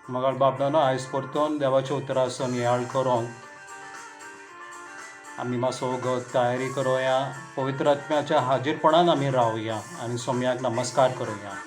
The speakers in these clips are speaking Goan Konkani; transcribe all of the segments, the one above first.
मोगाळ बाबडानो, आयज परतून देवाच्या उतराचो नियाळ करोंक आमी मातसो वगत तयारी करुया. पवित्र आत्म्याच्या हाजीरपणान आमी रावया आनी सोमयाक नमस्कार करुया.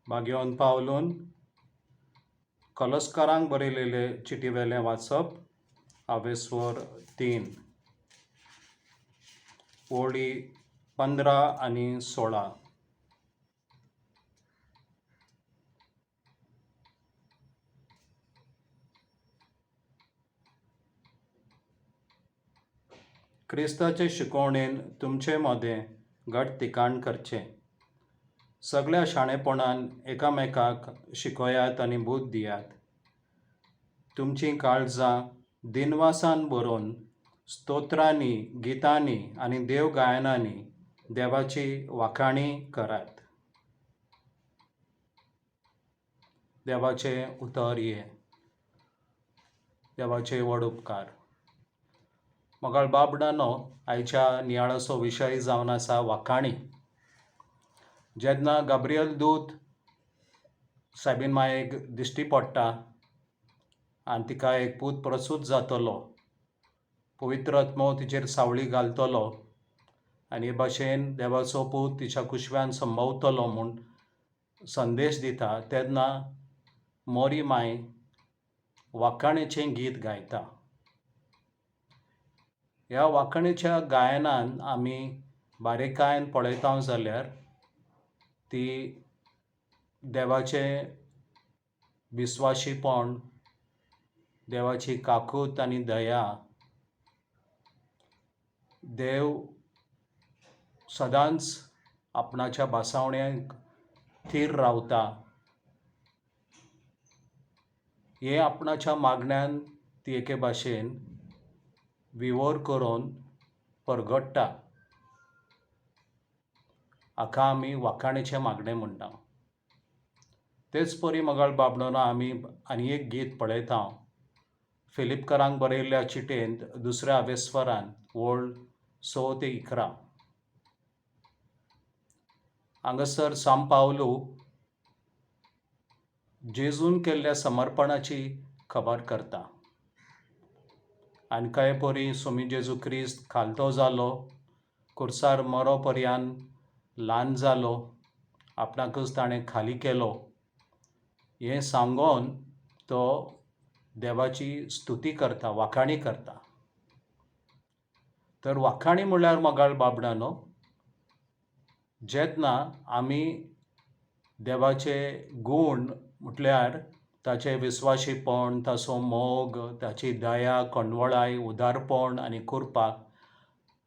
भाग्यवंत पावलून कलस्कारांक बरयलेले चिटीवेलें वाचप, आवेस्वर 3, ओळी 15 आनी 16. क्रिस्ताचे शिकवणेन तुमचे मदें घट ठिकाण करचें. सगळ्या शाणेपणान एकामेकाक शिकयात आनी बूद दियात. तुमचीं काळजां दिनवासान बरोवन स्तोत्रांनी, गितांनी आनी देव गायनांनी देवाची वाखाणी करात. देवाचें उतर हें. देवाचे व्हड उपकार. मोगाळ बाबडानो, आयच्या नियाळाचो विशय जावन आसा वाखाणी. जेन्ना गाब्रियल दूत सायबीन मायेक दिश्टी पडटा आनी तिका एक पूत प्रसूत जातलो, पवित्र आत्मो तिचेर सावळी घालतलो आनी हे भाशेन देवाचो पूत तिच्या कुशव्यान संभवतलो म्हूण संदेश दिता, तेन्ना मोरी माय वाखाणेचें गीत गायता. ह्या वाखाणेच्या गायनान आमी बारीकायेन पळयता जाल्यार ती देवाचें विस्वाशीपण, देवाची काकूत आनी दया, देव सदांच आपणाच्या भासावण्याक थीर रावता, हें आपणाच्या मागण्यान ती एके भाशेन विवोर करून परगट्टा. हाका आमी वाखाणेचें मागणें म्हणटा. तेच परी मोगाळ बाबडोना आमी आनी एक गीत पळयता, फिलिपकरांक बरयल्ल्या चिटयेंत दुसऱ्या आवेस्वरान ओळ 6 ते 11. हांगासर सांत पावलू जेजून केल्ल्या समर्पणाची खबर करता आनी कांय परी सोमी जेजू क्रिस्त खालतो जालो, कुर्सार मरो पर्यान ल्हान जालो, आपणाकच ताणें खाली केलो, हें सांगोन तो देवाची स्तुती करता, वाखाणी करता. तर वाखाणी म्हणल्यार मोगाळ बाबडानो, जेन्ना आमी देवाचे गूण म्हटल्यार ताचें विस्वाशीपण, ताचो मोग, ताची दया, कणवळाय, उदारपण आनी कृपा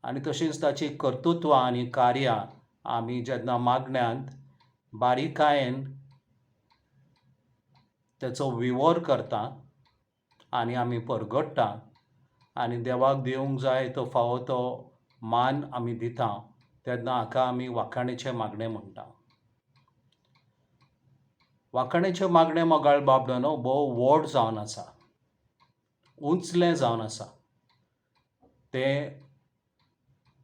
आनी तशींच ताची कर्तृत्वां आनी कार्यां आमी जेन्ना मागण्यांत बारीकायेन तेचो विवोर करता आनी आमी परगट्टा आनी देवाक दिवंक जाय तो फावो तो मान आमी दिता, तेन्ना हाका आमी वाखाणेचें मागणें म्हणटा. वाखाणेचें मागणें मोगाळ बाबडानो भोव व्हड जावन आसा, उंचलें जावन आसा. तें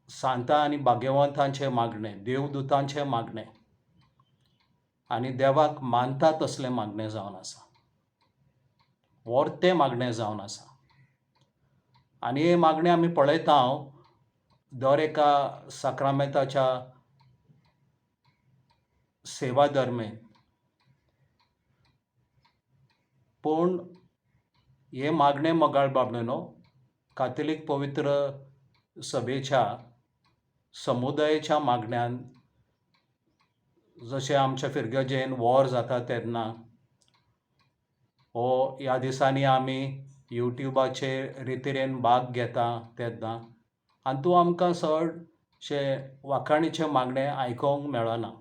सांता आनी भाग्यवंतांचें मागणें, देवदूतांचें मागणें आनी देवाक मानता तसलें मागणें जावन आसा, वर्तें मागणें जावन आसा. आनी हें मागणें आमी पळयता दर एका साक्रामेंताच्या सेवा दरम्यान. पूण हें मागणें मोगाळ बाबडेनो कातोलीक पवित्र सभेच्या समुदायेच्या मागण्यान, जशें आमच्या फिर्गजेन वॉर जाता तेन्ना, हो ह्या दिसांनी आमी युट्युबाचेर रितीरेन भाग घेता तेन्ना, आनी तूं आमकां चडशें वाखाणीचें मागणें आयकोंक मेळना.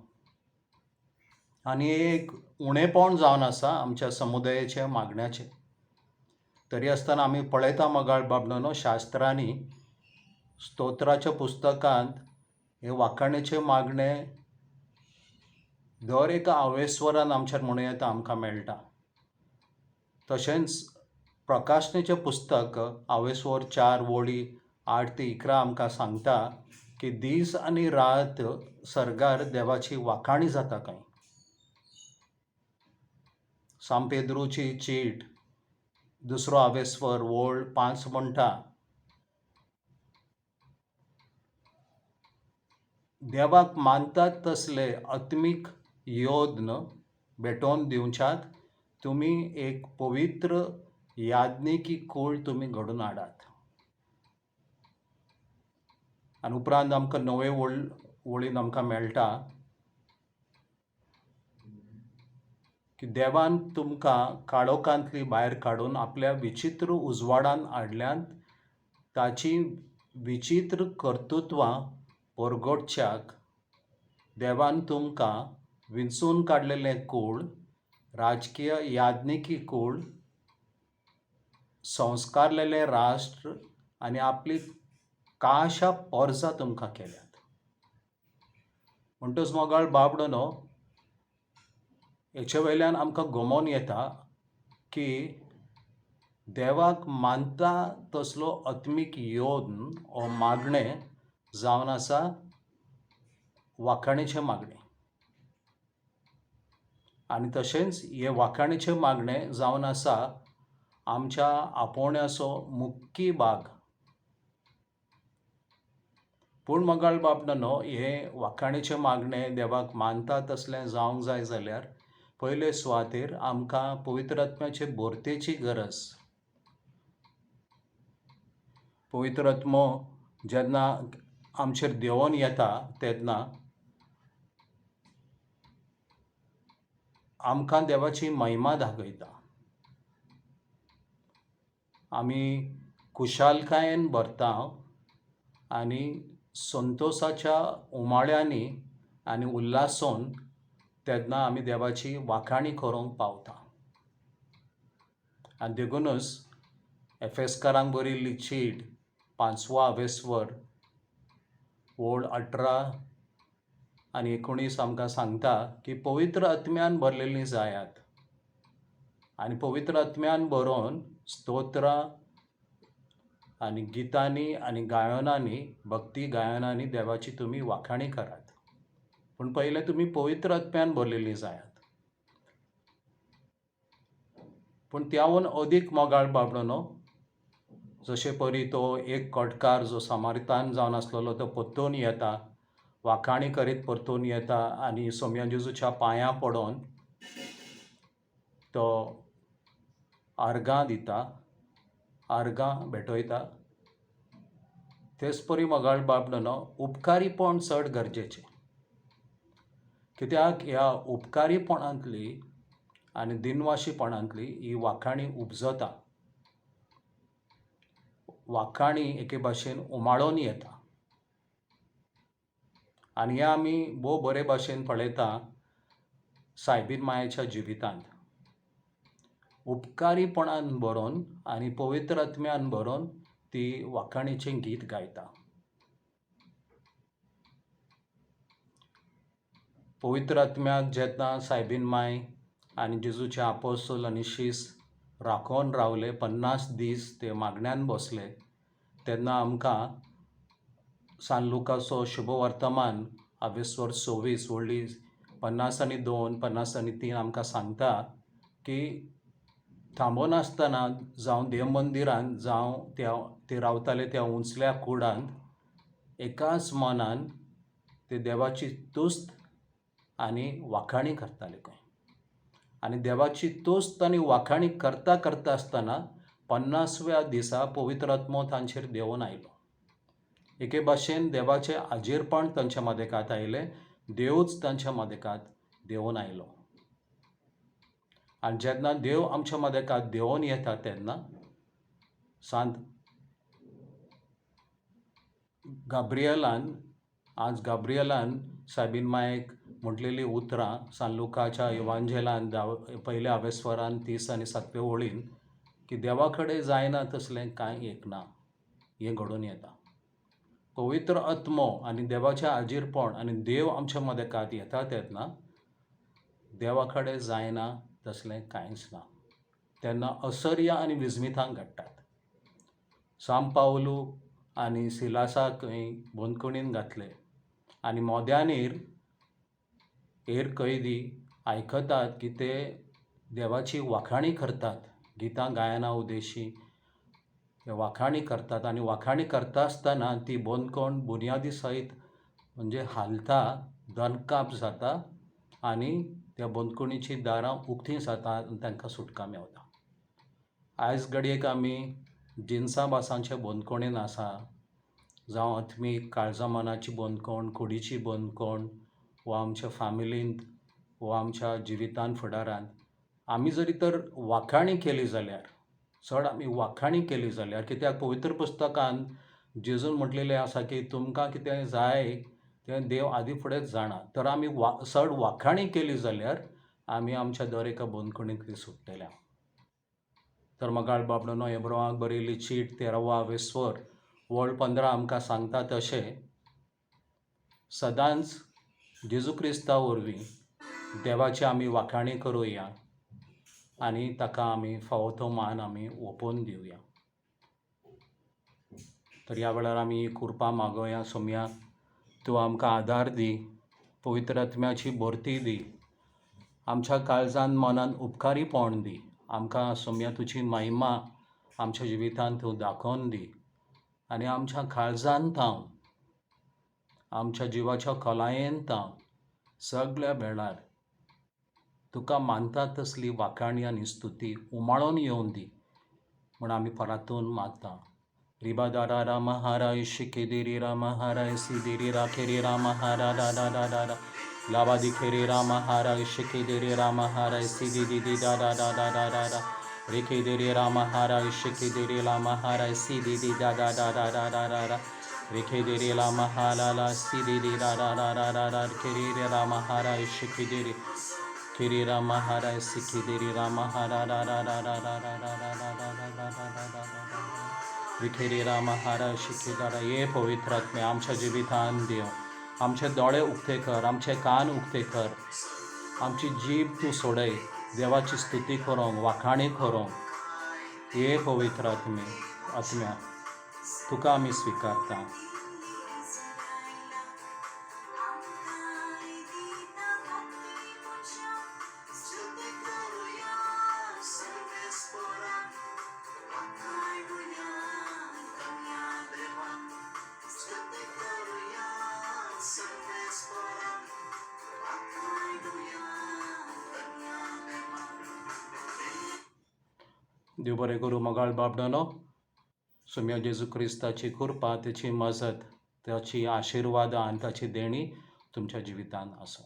आनी एक उणेपण जावन आसा आमच्या समुदायाच्या मागण्याचें. तरी आसतना आमी पळयता मोगाळ बाबडो शास्त्रांनी स्तोत्राच्या पुस्तकांत हे वाखाणेचें मागणें दर एका आवेस्वरान आमच्यान म्हणूं येता आमकां मेळटा. तशेंच प्रकाशनेचें पुस्तक आवेस्वर 4 वळी 8 ते 11 आमकां सांगता की दीस आनी रात सर्गार देवाची वाखाणी जाता खंय. सांपेद्रूची चीट दुसरो आवेस्वर वळ 5 म्हणटा, देवाक मानतात तसले आत्मीक योद्न भेटोवन दिवच्याक तुमी एक पवित्र याज्ञिकी कूळ तुमी घडोवन हाडात. आनी उपरांत आमकां नवे वळीन आमकां मेळटा की देवान तुमकां काळोखांतली भायर काडून आपल्या विचित्र उजवाडान हाडल्यात, ताची विचित्र कर्तृत्वां परगटच्याक देवान तुमकां विंचून काडलेलें कूळ, राजकीय याज्ञिकी कूळ, संस्कारलेलें राष्ट्र आनी आपली काशा पोरसां तुमकां केल्यात. म्हणटच मोगाळ बाबडो न्हू हेचे वयल्यान आमकां गमोन येता की देवाक मानता तसलो आत्मीक योद्न हो मागणें जावन आसा वाखाणेचें मागणें. आनी तशेंच हें वाखाणेचें मागणें जावन आसा आमच्या आपोवण्याचो मुख्य भाग. पूण मोगाळ बाबडो हें वाखाणेचें मागणें देवाक मानता तसलें जावंक जाय जाल्यार पयले सुवातेर आमकां पवित्र आत्म्याचे भरतेची गरज. पवित्र आत्मो जेन्ना आमचेर देंवोन येता तेन्ना आमकां देवाची महिमा दाखयता, आमी खुशालकायेन भरता आनी संतोसाच्या उमाळ्यांनी आनी उल्हासोन तेन्ना आमी देवाची वाखाणी करूंक पावता. आनी देखुनूच एफेस्कारांक बरयल्ली चीट 5वो आवेस्वर ओळ 18 आनी 19 आमकां सांगता की पवित्र आत्म्यान भरलेलीं जायात आनी पवित्र आत्म्यान बरोवन स्तोत्रां आनी गितांनी आनी गायनांनी भक्ती गायनांनी देवाची तुमी वाखाणी करात. पूण पयलें तुमी पवित्र आत्म्यान भरलेलीं जायात. पूण त्याहून अदीक मोगाळ बाबडो न्हू जशे परी तो एक कटकार जो समारितान जावन आसलेलो तो परतून येता, वाखाणी करीत परतून येता आनी सोमया जेजूच्या पांयां पडोन तो आर्गां दिता, आर्गां भेटयता. तेच परी मोगाळ बाबडो न्हू उपकारीपण चड गरजेचें, कित्याक ह्या उपकारीपणांतली आनी दिनवाशीपणांतली ही वाखाणी उपजता, वाखाणी एके भाशेन उमाळोन येता. आनी हें आमी भोव बरे भाशेन पळयता सायबीन मायेच्या जिवितांत. उपकारीपणान बरोवन आनी पवित्र आत्म्यान बरोवन ती वाखाणीचें गीत गायता. पवित्र आत्म्याक जेन्ना सायबीन माय आनी जेजूचे आपोस्तोल आनी शीस राखोवन रावले, 50 दीस ते मागण्यान बसले, तेन्ना आमकां सान लुकाचो शुभवर्तमान आवेस्वर 26 वळी 52 53 आमकां सांगता की थांबनासतना जावं देवमंदिरांत जावं त्या ते रावताले त्या उंचल्या कुडांत एकाच मनान ते देवाची तुस्त आनी वाखाणी करताले खंय. आनी देवाची तुस्त आनी वाखाणी करता करता आसतना 50व्या दिसा पवित्र आत्मो तांचेर देंवोन आयलो. एके भाशेन देवाचें आजेरपण तांच्या मदेकांत आयलें, देवूच तांच्या मदेकांत देंवोन आयलो. आनी जेन्ना देव आमच्या मदेकांत देंवोन येता तेन्ना सांत गाब्रियलान, आज गाब्रियलान सायबीन मायेक म्हटलेलीं उतरां सान लुकाच्या इवांजेलान पयल्या आवेस्वरान 30 आनी 7वे वळीन की देवा कडेन जायना तसलें कांय एक ना, हें घडून येता. पवित्र आत्मो आनी देवाचें आजीरपण आनी देव आमच्या मदेकात येता तेन्ना देवा कडेन जायना तसलें कांयच ना. तेन्ना असर्या आनी विस्मितां घडटात. सांत पावलू आनी सिलासाक खंय बंदखणीन घातले आनी मोद्यानीर हेर कैदी आयकतात की ते देवाची वाखाणी करतात, गितां गायना उदेशी ते वाखाणी करतात आनी वाखाणी करता आसतना ती बंदखण बुन्यादी सयत म्हणजे हालता, दणकाप जाता आनी त्या बंदखणीचीं दारां उकतीं जाता आनी तांकां सुटका मेवता. आयज घडयेक आमी जिनसां भासांचे बंदखणीन आसा, जावं आत्मीक काळजा मनाची बंदखण, कुडीची बंदखण वा आमच्या फामिलींत वा आमच्या जिवितान फुडारांत आमी जरी तर वाखाणी केली जाल्यार, चड आमी वाखाणी केली जाल्यार, कित्याक पवित्र पुस्तकान जेजून म्हटलेलें आसा की तुमकां कितें जाय तें देव आदी फुडेंच जाणा. तर आमी चड वाखाणी केली जाल्यार आमी आमच्या दर एका बंदखणींतली सुट्टले. तर मोगाळ बाबडो एब्रोवाक बरयल्ली चीट 13वो आवेस्वर वळ 15 आमकां सांगता तशें सदांच जेजू क्रिस्ता वरवीं देवाची आमी वाखाणी करुया आनी ताका आमी फावो तो मान आमी ओंपून दिवया. तर ह्या वेळार आमी कृपा मागोया. सोमया, तूं आमकां आदार दी, पवित्र आत्म्याची भरती दी, आमच्या काळजान मनान उपकारीपण दी. आमकां सोमया तुजी महिमा आमच्या जिवितांत तूं दाखोवन दी आनी आमच्या काळजान तावन, आमच्या जिवाच्या खोलायेन तावन सगळ्या वेळार तुका मानता तसली वाखाणी आनी स्तुती उमाळून येवन दी म्हूण आमी परातून मागता. रिबा दारा राम हाराय शिके राम हाराय सिदेरी राखेरी राम हारा रा रा रा रा रा लावा दिखेरी राम हाराय शिके राम हाराय सिदी दिदी दा दा दा दा दा दा दा रेखे देरे राम हाराय शिके देरे लाम हाराय सी दी दा दा दा दा दा दा दा दा रेखे देरे लाम हारा ला सी दी दा दा दा दा दा दा खेरी रे राम हाराय शिके देरे खेरी राम हाराय सिखी देरे राम हारा रा रा रा रा रा रा रा रा रा रा रा रा रा रा रा विखेरी राम हारा शिखेदारा. ये पवित्र आत्मे, आमच्या जिवितान देव आमचे दोळे उक्ते कर, आमचे कान उक्ते कर, आमची जीब तूं सोडय देवाची स्तुती करूंक, वाखाणी करूंक. ये पवित्र आत्मे, आत्म्या, तुका आमी स्विकारता. देव बरें करूं मोगाळ बाबडानो. सोम्या जेजू क्रिस्ताची कृपा, तेची मजत, ताची आशिर्वादां आनी ताची देणी तुमच्या जिवितांत आसूं.